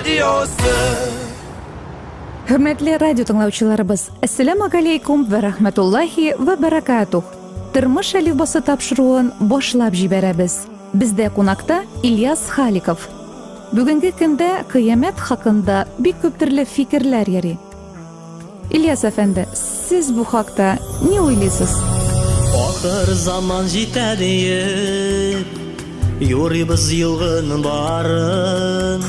Радиосы. Хөрмәтле радио тыңлаучыларыбыз, әссәламү галәйкүм вә рахматуллаһи вә баракатух. Тормыш әлифбасы тапшыруын башлап җибәрәбез. Бездә кунакта Ильяс Халиков. Бүгенге көндә кыямәт хакында бик күп төрле фикерләр йөри. Ильяс әфәнде, сез бу хакта ни уйлыйсыз? Ахыр заман җитә диеп, юрыйбыз югын барын.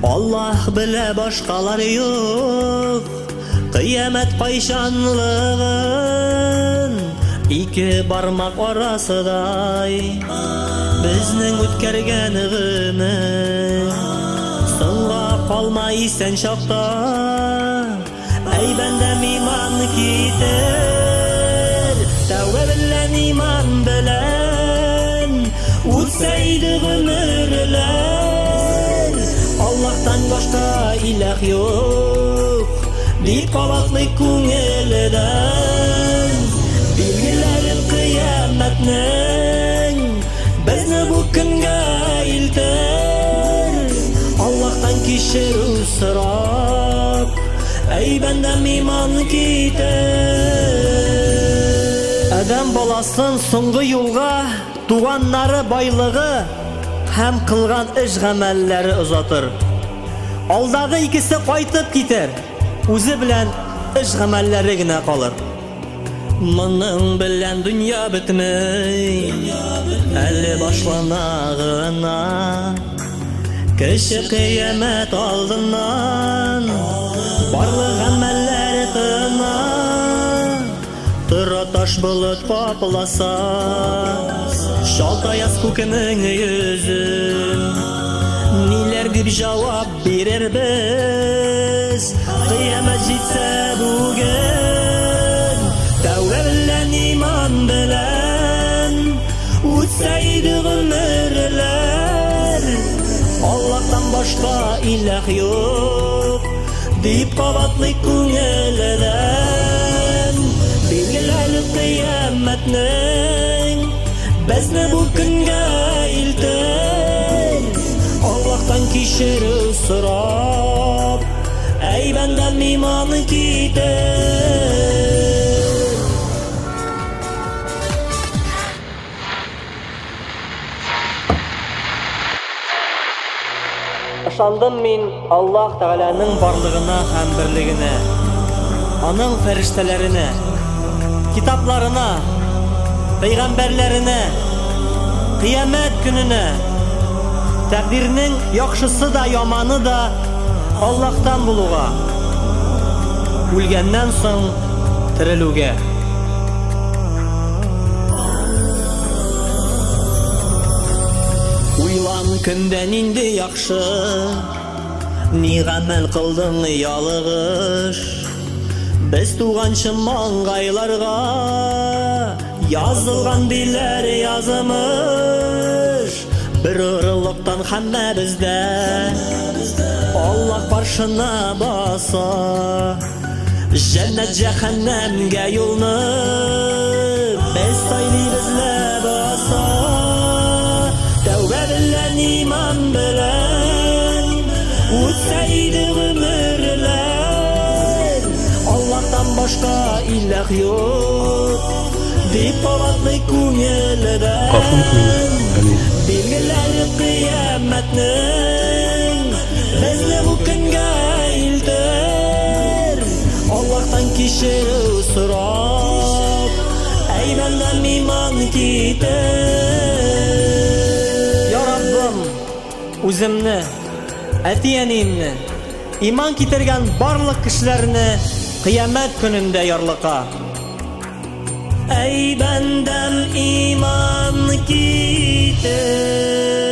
Аллаһ белә, башкалар юк. Кыямәт кайчанлыгын ике бармак арасыдай безнең үткәргән гомер. Соңга калма исән чакта, әй бәндәм, иман китер. Тәүбә белән, иман белән үтсә иде гомерләр. Аллаһтан башка илаһ юк дип кабатлый күңелдән. Билгеләре кыямәтнең безне бу көнгә илтер. Аллаһтан кичерү сорап, әй бәндәм, иман китер. Адәм баласын соңгы юлга туганнары, байлыгы һәм кылган эш гамәлләре озатыр. Алдагы икесе кайтып китер, үзе белән эш гамәлләре генә калыр. Моның белән дөнья бетмей, әле башлана гына. Кеше кыямәт алдыннан барлык гамәлләре тына. Тора таш болыт капласа чалт аяз күкнең йөзен, ниләр дип җавап бирербез кыямәт җитсә бүген? Тәүбә белән, иман белән үтсә иде гомерләр. Аллаһтан башка илаһ юк дип кабатлый күңелдән. Билгеләре кыямәтнең безне бу көнгә илтер. Аллаһтан кичерү сорап, әй бәндәм, иман китер. Ышандым мин Аллаһ Тәгаләнең барлыгына һәм берлегенә, аның фәрештәләренә, китапларына, пәйгамбәрләренә, кыямәт көненә, тәкъдирнең яхшысы да, яманы да Аллаһтан булуга, үлгәннән соң терелүгә. Уйлан, көндә нинди яхшы, ни гамәл кылдың ялгыш. Без туганчы маңгайларга язылган диләр язмыш. Бер орлыктан һәммәбездә Аллаһ каршына баса. Җәннәт җәһәннәмгә юлны без сайлыйбыз ләбаса. Тәүбә белән, иман белән үтсә иде гомерләр. Аллаһтан башка илаһ юк дип кабатлый күңелдән. Гафу ит мине, әни. Билгеләре кыямәтнең безне бу көнгә илтер. Аллаһтан кичерү сорап, әй бәндәм, иман китер. Я Раббым, үземне, әти-әниемне, иман китергән барлык кешеләрне кыямәт көнендә ярлыка. Әй бәндәм, иман китер.